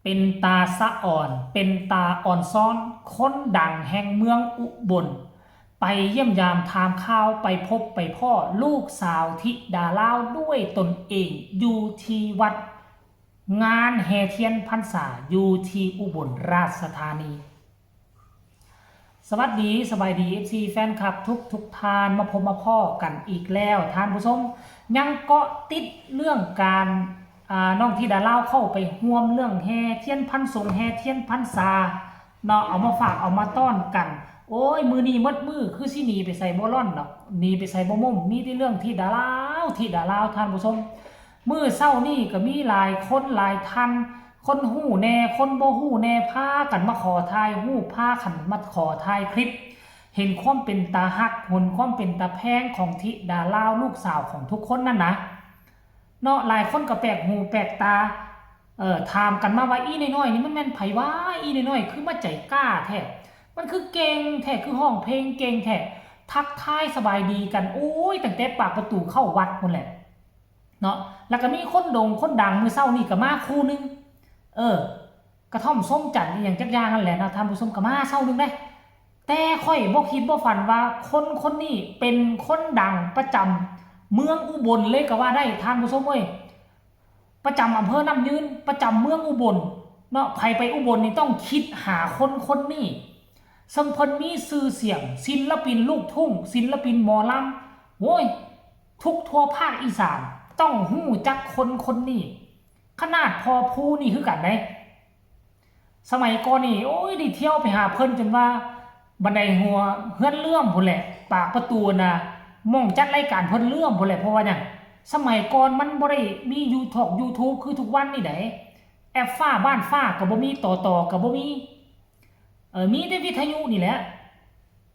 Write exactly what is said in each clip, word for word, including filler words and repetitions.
เป็นตาสะอ่อน เป็นตาอ่อนซ้อน คนดังแห่งเมืองอุบล ไปเยี่ยมยามถามข่าว ไปพบไปพ้อลูกสาวธิดาลาวด้วยตนเอง อยู่ที่วัด งานแห่เทียนพรรษาอยู่ที่อุบลราชธานี สวัสดี สบายดี เอฟซี แฟนคลับทุกทุกท่าน มาพบมาพ้อกันอีกแล้ว ท่านผู้ชม ยังเกาะติดเรื่องการ อ่า น้องธิดาลาวเข้าไปร่วมเรื่องแห่เทียนพรรษงแห่เทียนพรรษาเนาะ เอามาฝากเอามาต้อนกัน โอ้ย มื้อนี้หมดมื้อคือสิหนีไปไสบ่ล่อนดอก หนีไปไสบ่ม่ม มีแต่เรื่องธิดาลาว ธิดาลาว ท่านผู้ชม มื้อเช้านี้ก็มีหลายคนหลายท่าน คนฮู้แหน่ คนบ่ฮู้แหน่ พากันมาขอถ่ายรูป พากันมาขอถ่ายคลิป เห็นความเป็นตาฮัก เห็นความเป็นตาแพงของธิดาลาว ลูกสาวของทุกคนนั่นนะ เนาะ หลายคนก็แปลกหูแปลกตา เอ่อ ถามกันมาว่า อีน้อยๆ นี่มันแม่นไผวะ อีน้อยๆ คือมาใจกล้าแท้ มันคือเก่งแท้ คือฮ้องเพลงเก่งแท้ ทักทายสบายดีกัน โอ้ย ตั้งแต่ปากประตูเข้าวัดพู้นแหละ เนาะ แล้วก็มีคนโด่งคนดังมื้อเช้านี่ก็มาคู่หนึ่ง เออ กระท่อมส้มจันทร์อีหยังจักอย่างนั่นแหละนะ ท่านผู้ชม ก็มาเช้าหนึ่งเด้ แต่ข้อยบ่คิดบ่ฝันว่าคนคนนี้เป็นคนดังประจำเมืองอุบลเลยก็ว่าได้ ท่านผู้ชมเอ้ย ประจำอำเภอน้ำยืน ประจำเมืองอุบล เนาะ ไผไปอุบลนี่ต้องคิดหาคนคนนี้ ซึ่งเพิ่นมีชื่อเสียง ศิลปินลูกทุ่ง ศิลปินหมอลำ โว้ย ทุกทั่วภาคอีสานต้องฮู้จักคนคนนี้ ขนาดพ่อผู้นี่คือกันเด้ สมัยก่อนนี่ โอ้ย ได้เที่ยวไปหาเพิ่นจนว่า บันไดหัวเฮือนเลื่อมพู้นแหละ ปากประตูน่ะ หม่องจัดรายการเพิ่นเลื่อมพู้นแหละ เพราะว่าหยัง สมัยก่อนมันบ่ได้มียูทอก YouTube คือทุกวันนี่ได๋ แอปฟ้าบ้านฟ้าก็บ่มี ต่อต่อก็บ่มี เออ มีแต่วิทยุนี่แหละ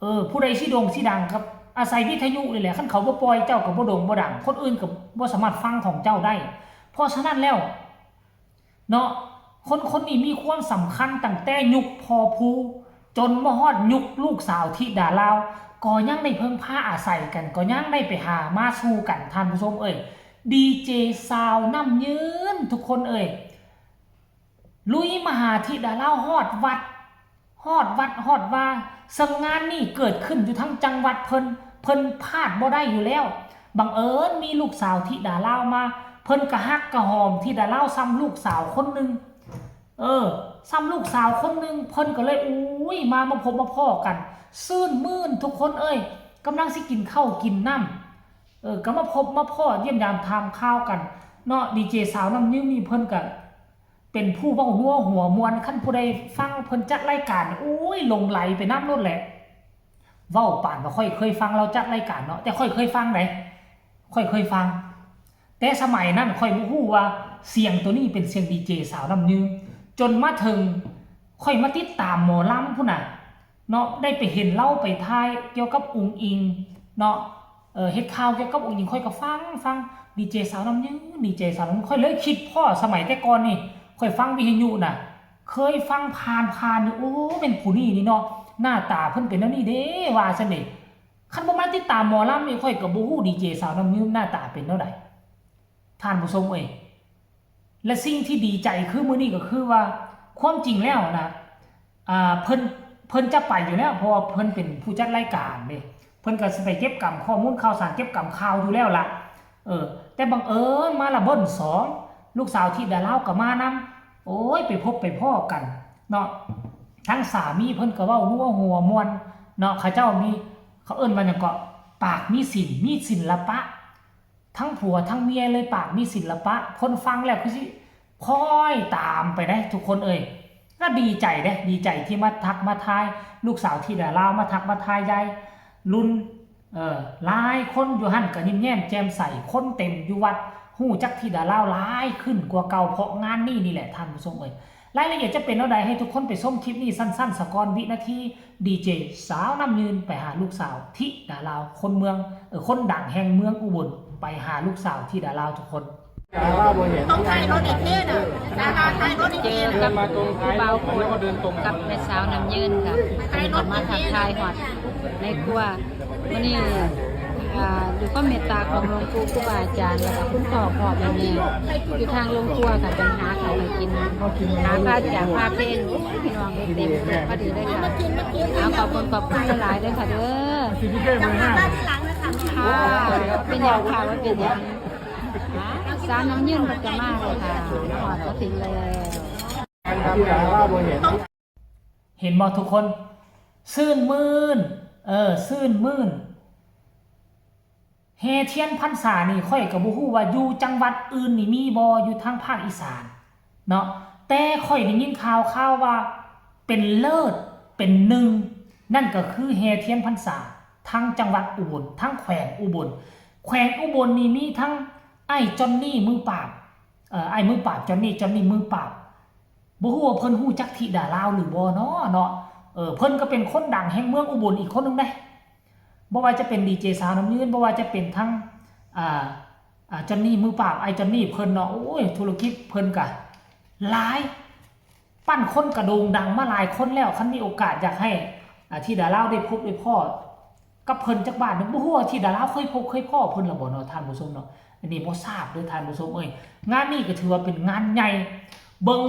เออ ผู้ใดสิโด่งสิดังก็อาศัยวิทยุนี่แหละ คันเขาบ่ปล่อยเจ้าก็บ่โด่งบ่ดัง คนอื่นก็บ่สามารถฟังของเจ้าได้ เพราะฉะนั้นแล้ว เนาะ คนคนนี้มีความสำคัญตั้งแต่ยุคพ่อผู้ จนมาฮอดยุคลูกสาวธิดาลาว ก็ยังได้เพิ่งพาอาศัยกัน ก็ยังได้ไปหามาสู่กัน ท่านผู้ชมเอ้ย ดีเจสาวน้ำยืน ทุกคนเอ้ย ลุยมาหาธิดาลาวฮอดวัด ฮอดวัดฮอดวา ซึ่งงานนี้เกิดขึ้นอยู่ทั้งจังหวัดเพิ่น เพิ่นพลาดบ่ได้อยู่แล้ว บังเอิญมีลูกสาวธิดาลาวมา เพิ่นกะฮักกะหอมธิดาลาวส่ำลูกสาวคนหนึ่ง เออ ส่ำลูกสาวคนหนึ่ง เพิ่นก็เลย อุ้ย มา มาพบมาพ้อกัน ชื่นมื่นทุกคนเอ้ย กำลังสิกินข้าวกินน้ำ เออ ก็มาพบมาพ้อเยี่ยมยามถามข่าวกัน เนาะ ดีเจสาวน้ำยืนนี่เพิ่นก็เป็นผู้เว้านัวหัวม่วน คันผู้ใดฟังเพิ่นจัดรายการ โอ้ย หลงใหลไปนำโลดแหละ เว้าปานว่าข้อยเคยฟังลาวจัดรายการเนาะ แต่ข้อยเคยฟังได๋ ข้อยเคยฟัง แต่สมัยนั้นข้อยบ่ฮู้ว่าเสียงตัวนี้เป็นเสียงดีเจสาวน้ำยืน จนมาถึงข้อยมาติดตามหมอลำพู้นน่ะ เนาะ ได้ไปเห็นลาวไปถ่ายเกี่ยวกับอุ๋งอิ๋ง เนาะ เออ เฮ็ดข่าวเกี่ยวกับอุ๋งอิ๋ง ข้อยก็ฟัง ฟัง ดีเจสาวน้ำยืน ดีเจสาวน้ำยืน ข้อยเลยคิดพ้อสมัยแต่ก่อนนี่ ข้อยฟังวิทยุน่ะ เคยฟังผ่านๆ อยู่ โอ้ แม่นผู้นี้นี่เนาะ หน้าตาเพิ่นเป็นแนวนี้เด้ ว่าซั่นเด้ คันบ่มาติดตามหมอลำนี่ ข้อยก็บ่ฮู้ดีเจสาวน้ำยืนหน้าตาเป็นแนวใด ท่านผู้ชมเอ้ย และสิ่งที่ดีใจคือมื้อนี้ก็คือว่า ความจริงแล้วนะ อ่า เพิ่น เพิ่นจะไปอยู่แล้ว เพราะว่าเพิ่นเป็นผู้จัดรายการเด้ เพิ่นก็สิไปเก็บกำข้อมูลข่าวสาร เก็บกำข่าวอยู่แล้วล่ะ เออ แต่บังเอิญมาละเบิ้ลสอง ลูกสาวธิดาลาวก็มานำ โอ้ย ไปพบไปพ้อกันเนาะ ทั้งสามีเพิ่นก็เว้านัวหัวม่วนเนาะ เขาเจ้ามี เขาเอิ้นว่าหยังเกาะ ปากมีศีล มีศิลปะ ทั้งผัวทั้งเมียเลย ปากมีศิลปะ คนฟังแล้วคือสิคอยตามไปเด้ ทุกคนเอ้ย ก็ดีใจเด้ ดีใจที่มาทักมาทาย ลูกสาวธิดาลาวมาทักมาทายยายลุน เออ หลายคนอยู่หั่นก็ยิ้มแย้มแจ่มใส คนเต็มอยู่วัด ฮู้จักธิดาลาวหลายขึ้นกว่าเก่า เพราะงานนี้นี่แหละ ท่านผู้ชมเอ้ย รายละเอียดจะเป็นแนวใด ให้ทุกคนไปชมคลิปนี้สั้นๆ สะก่อน วินาที ดีเจสาวน้ำยืนไปหาลูกสาวธิดาลาว คนเมือง เออ คนดังแห่งเมืองอุบล ไปหาลูกสาวธิดาลาวทุกคน ต้องถ่ายรถไอ้เท่น่ะดาราถ่ายรถไอ้เท่น่ะ เดินมาตรงท้ายรถแล้วก็เดินตรง กับแม่สาวน้ำยืนค่ะเพิ่นก็มาทักทายฮอดในครัวมื้อนี้อ่าด้วยความเมตตาของหลวงปู่ครูบาอาจารย์แล้วก็คุณพ่อพ่อแม่แม่อยู่ทางโรงครัวค่ะไปหาข้าวให้กิน หาพระจากพระเพลง โอ้ย พี่น้องเอ้ย เต็มเลย พอดีเลยค่ะ เอา ขอบคุณ ขอบคุณหลายๆเลยค่ะเด้อ ค่ะ เป็นยังค่ะ ว่าเป็นยัง สาวน้ำยืนเพิ่นก็มาเลยค่ะ มาฮอดมาถึงแล้ว เห็นบ่ทุกคน ซื่นมื่น เออ ซื่นมื่น แห่เทียนพรรษานี่ ข้อยก็บ่ฮู้ว่าอยู่จังหวัดอื่นนี่มีบ่ อยู่ทางภาคอีสานเนาะ แต่ข้อยได้ยินข่าว ข่าวว่าเป็นเลิศ เป็นหนึ่ง นั่นก็คือแห่เทียนพรรษา ทั้งจังหวัดอุบล ทั้งแขวงอุบล แขวงอุบลนี่มีทั้งอ้ายจอนนี่มือปราบ เอ่อ อ้ายมือปราบ จอนนี่ จอนนี่มือปราบ บ่ฮู้ว่าเพิ่นฮู้จักธิดาลาวหรือบ่เนาะ เนาะ เออ เพิ่นก็เป็นคนดังแห่งเมืองอุบลอีกคนหนึ่งเด้ บ่ว่าจะเป็นดีเจสาวน้ำยืน บ่ว่าจะเป็นทั้ง อ่า อ่า จอนนี่มือปราบ อ้ายจอนนี่เพิ่นเนาะ โอ้ย ธุรกิจเพิ่นก็หลาย ปั้นคนก็โด่งดังมาหลายคนแล้ว คันมีโอกาสอยากให้ อ่า ธิดาลาวได้พบได้พ้อกับเพิ่นจักบาทหนึ่ง บ่ฮู้ว่าธิดาลาวเคยพบเคยพ้อเพิ่นหรือบ่เนาะ ท่านผู้ชมเนาะ อันนี้บ่ทราบเด้อท่านผู้ชมเอ้ย งานนี้ก็ถือว่าเป็นงานใหญ่ เบิ่ง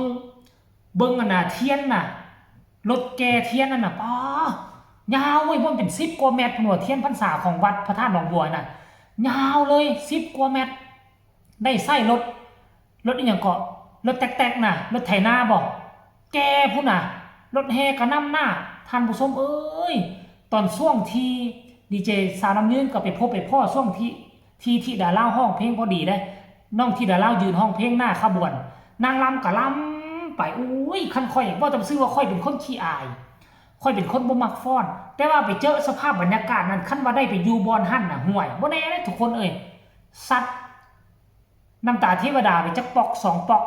เบิ่งอันน่ะ เทียนน่ะ รถแก่เทียนนั่นน่ะ ป๊า ยาวเว้ย มันเป็นสิบกว่าเมตรพุ้นว่า เทียนพรรษาของวัดพระธาตุหนองบัวน่ะ ยาวเลย สิบกว่าเมตร ได้ใช้รถ รถอีหยังเกาะ รถแต๊กๆ น่ะ รถไถนาบ่ แก่พุ้นน่ะ รถแห่ก็นำหน้า ท่านผู้ชมเอ้ย ตอนช่วงที่ดีเจสาวน้ำยืนก็ไปพบไปพ้อช่วงที่ ที่ธิดาลาวฮ้องเพลงพอดีเด้ น้องธิดาลาวยืนฮ้องเพลงหน้าขบวน นางรำก็รำไป อุ้ย คันข้อยเว้าตามซื่อว่าข้อยเป็นคนขี้อาย ข้อยเป็นคนบ่มักฟ้อน แต่ว่าไปเจอสภาพบรรยากาศนั้น คันว่าได้ไปอยู่บ่อนหั่นน่ะ ห่วย บ่แน่เด้ทุกคนเอ้ย ซัดน้ำตาเทวดาไปจักป๊อกสองป๊อก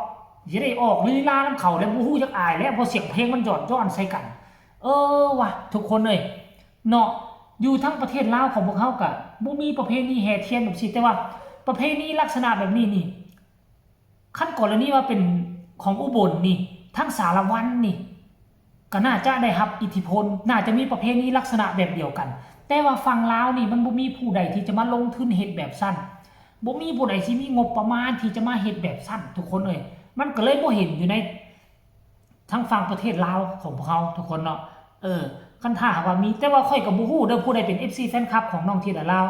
สิได้ออกลีลานำเขาแล้ว บ่ฮู้จักอายแล้ว เพราะเสียงเพลงมันหยอดย้อนใส่กัน เออว่ะ ทุกคนเอ้ย เนาะ อยู่ทั้งประเทศลาวของพวกเฮาก็บ่มีประเพณีแห่เทียนแบบซี้ แต่ว่าประเพณีลักษณะแบบนี้นี่ คันกรณีว่าเป็นของอุบลนี่ ทั้งสารวัตรนี่ ก็น่าจะได้รับอิทธิพล น่าจะมีประเพณีลักษณะแบบเดียวกัน แต่ว่าฝั่งลาวนี่มันบ่มีผู้ใดที่จะมาลงทุนเฮ็ดแบบซั่น บ่มีผู้ใดสิมีงบประมาณที่จะมาเฮ็ดแบบซั่น ทุกคนเอ้ย มันก็เลยบ่เห็นอยู่ใน ทางฝั่งประเทศลาวของพวกเฮาทุกคนเนาะ เออ คันถ้าหากว่ามี แต่ว่าข้อยก็บ่ฮู้เด้อ ผู้ใดเป็น เอฟซี แฟนคลับของน้องธิดาลาว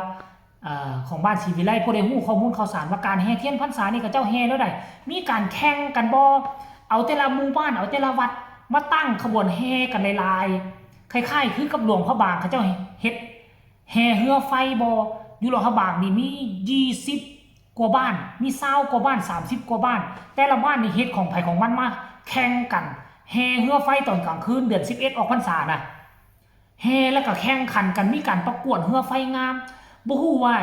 เอ่อ ของบ้านศรีวิไล ผู้ใดฮู้ข้อมูลข่าวสารว่าการแห่เทียนพรรษานี่เขาเจ้าแห่แนวใด มีการแข่งกันบ่ เอาแต่ละหมู่บ้าน เอาแต่ละวัดมาตั้งขบวนแห่กันหลายๆ คล้ายๆ คือกับหลวงพระบางเขาเจ้าเฮ็ด แห่เฮือไฟบ่ อยู่หลวงพระบางนี่มียี่สิบกว่าบ้าน มีซาวกว่าบ้าน สามสิบกว่าบ้าน แต่ละบ้านนี่เฮ็ดของไผของมันมาแข่งกัน แห่เฮือไฟตอนกลางคืน เดือนสิบเอ็ดออกพรรษาน่ะ แห่แล้วก็แข่งขันกัน มีการประกวดเฮือไฟงาม บ่ฮู้ว่า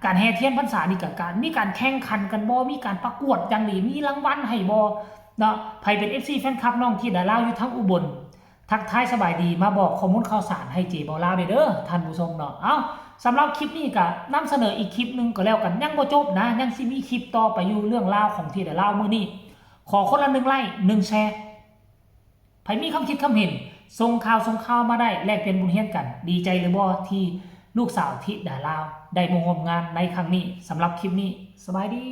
การแห่เทียนพรรษานี่ก็การ มีการแข่งขันกันบ่ มีการประกวดจั่งใด มีรางวัลให้บ่เนาะ ไผเป็น เอฟซี แฟนคลับน้องธิดาลาวอยู่ทางอุบล ทักทายสบายดี มาบอกข้อมูลข่าวสารให้เจเบาลาวเด้อ ท่านผู้ชมเนาะ เอ้า สำหรับคลิปนี้ก็นำเสนออีกคลิปหนึ่งก็แล้วกัน ยังบ่จบนะ ยังสิมีคลิปต่อไปอยู่ เรื่องราวของธิดาลาวมื้อนี้ ขอคนละหนึ่งไลค์ หนึ่งแชร์ ไผมีความคิดความเห็น ส่งข่าวส่งข่าวมาได้ แลกเปลี่ยนบทเรียนกัน ดีใจหรือบ่ที่ลูกสาวธิดาลาวได้มาร่วมงานในครั้งนี้ สำหรับคลิปนี้ สบายดี